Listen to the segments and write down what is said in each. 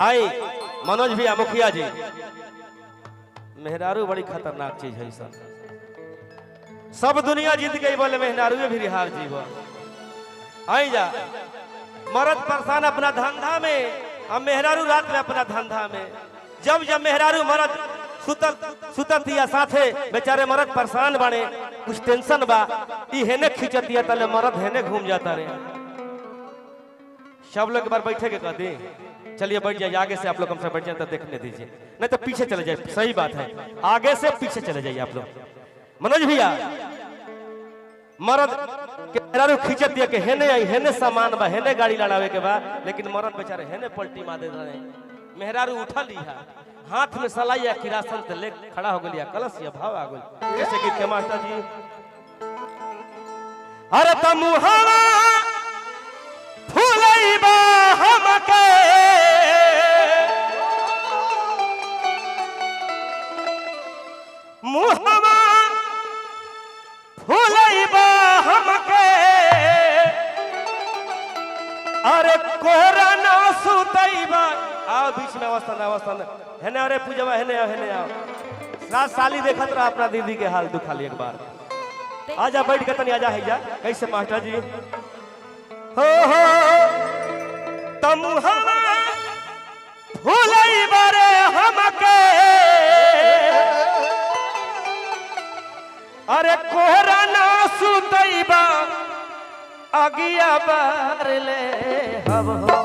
आई मनोज भैया मुखिया जी, मेहरारू बड़ी खतरनाक चीज है सर। सब दुनिया जीत गई बोले मेहरारू भी हार जीव। आई जा मर्द परेशान अपना धंधा में और मेहरारू रात में अपना धंधा में। जब जब मेहरारू मर्द सुततिया साथे बेचारे मर्द परेशान बने, कुछ टेंशन बा, ई हेने खींचतिया तले मर्द हेने घूम जाता रे। सब लोग एक बार बैठे के कह दी, चलिए बैठ जाइए, आगे से आप लोग हमसे बैठ जाए तो देखने दीजिए, नहीं तो पीछे चले जाइए। सही बात है, आगे से पीछे चले जाइए आप लोग। मनोज भैया मर्द के मेहरारू खींचत दिया के हेने आई, हेने सामान बा, हेने गाड़ी लड़ावे के बा, लेकिन मर्द बेचारे हेने पलटी मार दे रहे। मेहरारू उठा लिया, हाथ में सलाइया किरासन ते ले खड़ा हो गलिया, कलश या भाव आ गइल। कैसे गीत के मास्टर जी? अरे तमुहावा फुलैबा हमके, मुहवा फुलैबा हमके, अरे कोरा ना सुतैबा। आओ बीच में अवस्था अवस्था हेने, अरे पूजवा हेने आओ, हेने आओ। सात साली देखत रहा अपना दीदी के हाल दुखाली। एक बार आजा बैठ के तनी आजा है जा। कैसे मास्टर जी? हो हो तमुहवा फुलैबा रे हमके, अरे कोहरा ना सुतैबा अगिया बार ले हब हो।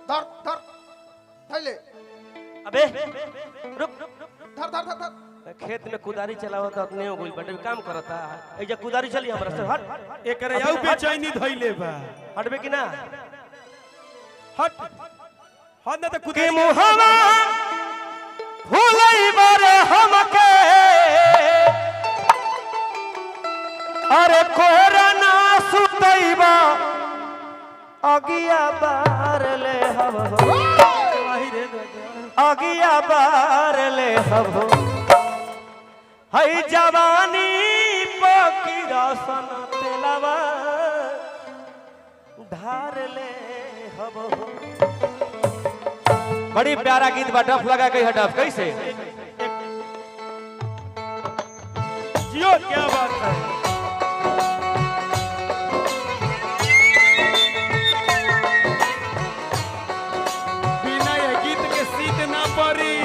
धर धर थैले, अबे रुक, धर धर धर धर। खेत में कुदारी चलावत अपने हो गइल बटे काम करता। एजा कुदारी चली हमरा से हट, एकरे आउ बेचैनी धइले बा। हटबे कि ना? हट हट ना त के मुहवा फुलैबा रे हमके, अरे कोरा ना सुतैबा अगिया बार ले हब हो, अगिया बार ले हब हो। हई जवानी पकिरासन तेलवा धार ले हब हो। बड़ी प्यारा गीत बा, डफ लगा के हटफ कैसे जियो, क्या बात है। बिना ये गीत के सीत ना पड़ी।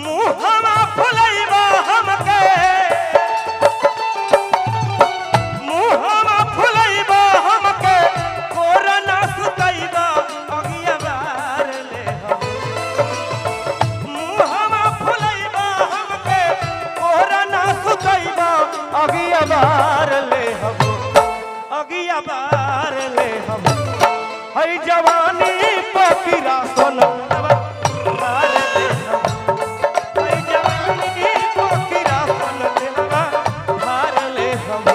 मुहवा फुलैबा हमके, मुहवा फुलैबा हमके, कोरा ना सुतैबा अगिया बार ले हम। मुहवा फुलैबा हमके, कोरा ना सुतैबा अगिया बार ले हम, अगिया बार ले हम। हई जवानी पकिरा सोना बार ले हम, हई जवानी पकिरा सोना बार ले हम।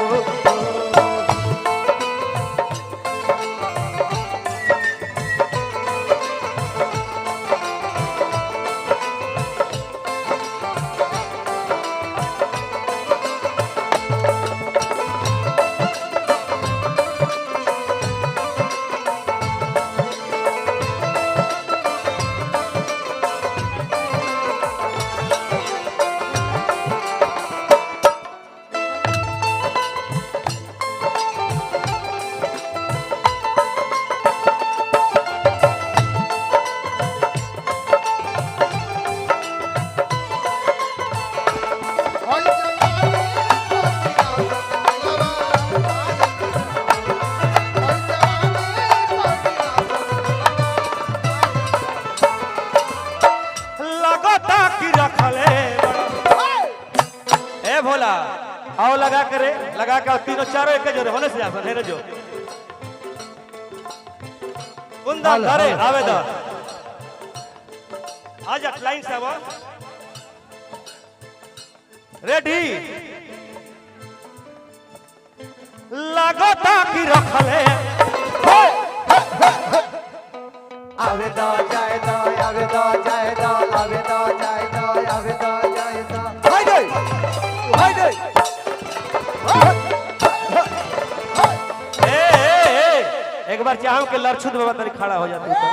लगता कि रखले ए भोला आओ लगा करे, लगा के आओ, तीनों चारों एक जोरे होने से जा सर जो कुंदा धरे आवे दा। आजा लाइन से आवा। रेडी लागता कि रखले आवे दा जाए दा आवे दा जाए दा आवे दा जाए दा आवे दा जाए दा हाय दे हाय दे। ए ए ए एक बार चाहूं के लरछुत बाबा तनी खड़ा हो जाते तो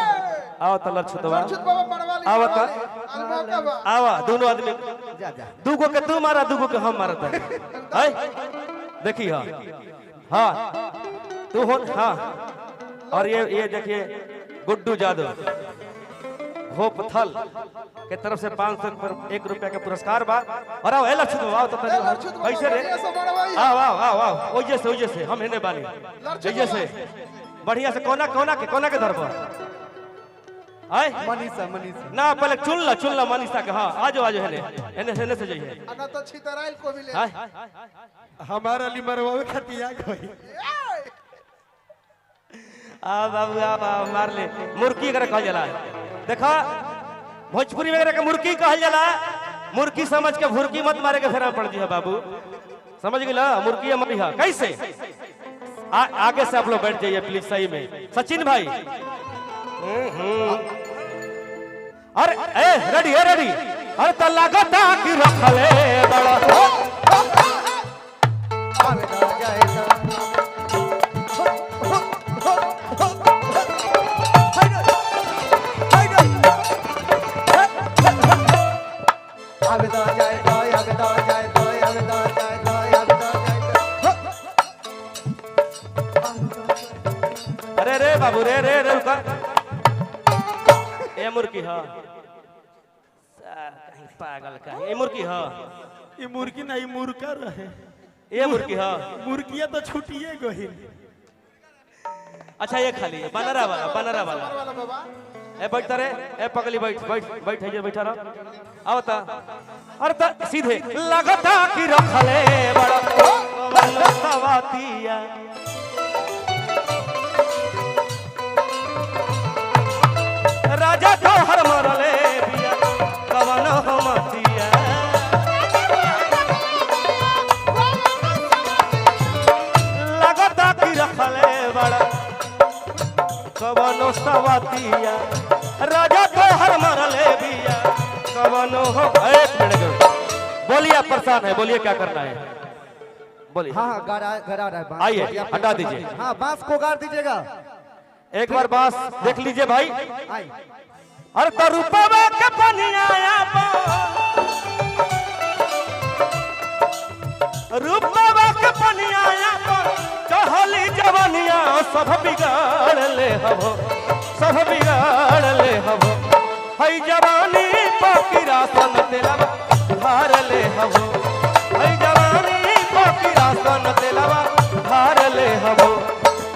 आओ तो लरछुत बाबा लरछुत बाबा मरवा ली। आओ तो आज मौका बा। आवा दोनों आदमी जा जा दूगो के तू मारा दूगो के हम मारत है। देखी हाँ हाँ तू हो हाँ। और ये देखिए गुड्डू जादव घोपथल के तरफ से 500 पर 1 रुपया के पुरस्कार बा। और आओ ए लरछुत बाबा आओ तो ए लरछुत बाबा, कैसे रे बढ़िया से मरवाई। आओ आओ आओ आओ ओजे से हम हेने बानी लरछुत ओजे से बढ़िया से कोना कोना के धरब आए मनीषा मनीषा ना पहले चुन ला मनीषा के। हाँ आ जाओ हेने हेने हेने से जाइए। ना तो छितराइल को भी ले। हमारा अली मरवावे खातिर आ गई। आ बाबू आ मार ले मुर्की एकरा कहल जाला। देखा भोजपुरी में एकरा के मुर्की कहल जाला। मुर्की समझ के भुरकी मत मारे के फेरा पड़ जी है बाबू, समझ गेला? मुर्की मरी है कैसे? आगे से आप लोग बैठ जाइए प्लीज। सही में सचिन भाई अरे ए रेडी है रेडी। अरे त लागता कि रखले बड़ा आवे दा जाए दा हाय दे हाय दे आवे दा जाए दा आवे दा जाए दा आवे दा जाए दा आवे दा जाए दा। अरे रे बाबू रे रे रे रुका। ए मुर्की हाँ कहीं पागल का ए मुर्की हाँ ई मुर्गी ना ई मुर्का रहे। ए मुर्की हाँ मुर्गिया तो छुटिए गई। अच्छा ये खाली बनरा वाला बनरा वाला वाला बाबा। ए बैठ रे ए पगली बैठ बैठ बैठ है बैठा रह। आओ ता अरे ता सीधे लगता कि रखले बड़ा सवातिया राजा तोहर मरले बिया कवन हमतिया लगता कि रखले बड़ा कवनो सवातिया राजा तोहर मरले बिया कवनो हो। एक मिनट बोलिए, आप परेशान है, बोलिए क्या करना है, बोलिए। हाँ हाँ गाड़ा रहा है बांस। आइए हटा दीजिए। हाँ बांस को गाड़ दीजिएगा एक बार बांस देख लीजिए भाई। आई अरे तरुपवा के पनिया रूपवा के पनिया चहली जवनिया सब बिगाड़ ले हबो सब बिगाड़ ले हबो हई जवानी पकीरा सन तेलवा धार ले हबो हई जवानी पकीरा सन तेलवा धार ले हबो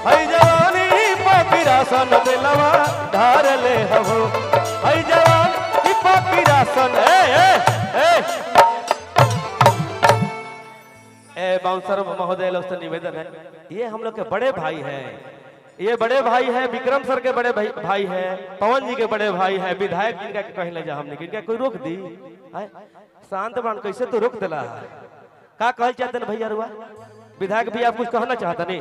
हई जवानी पकीरा सन तेलवा धार ले हबो हई जवानी पकीरा सन ए ए ए ए बाउंसर महोदय लोग से निवेदन है, ये हम लोग के बड़े भाई हैं, ये बड़े भाई हैं, विक्रम सर के बड़े भाई हैं, पवन जी के बड़े भाई हैं, विधायक जिनका कहीं ले जा हमने इनका कोई रोक दी है? शांत बान कैसे तो रोक दिला है। का कहल चाहते हैं भैया रुआ विधायक भी आप कुछ कहना चाहता नहीं,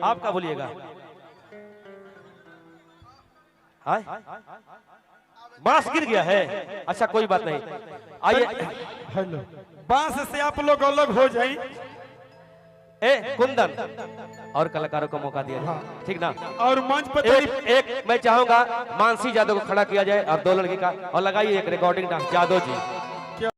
आप क्या बोलिएगा? हाय बांस गिर गया है, अच्छा कोई बात नहीं। आइए हेलो बांस से आप लोग अलग हो जाए। ए कुंदन और कलाकारों को मौका दिया जाए, ठीक ना? और मंच पर एक एक मैं चाहूंगा मानसी यादव को खड़ा किया जाए और दो लड़की का, और लगाइए एक रिकॉर्डिंग डांस यादव जी।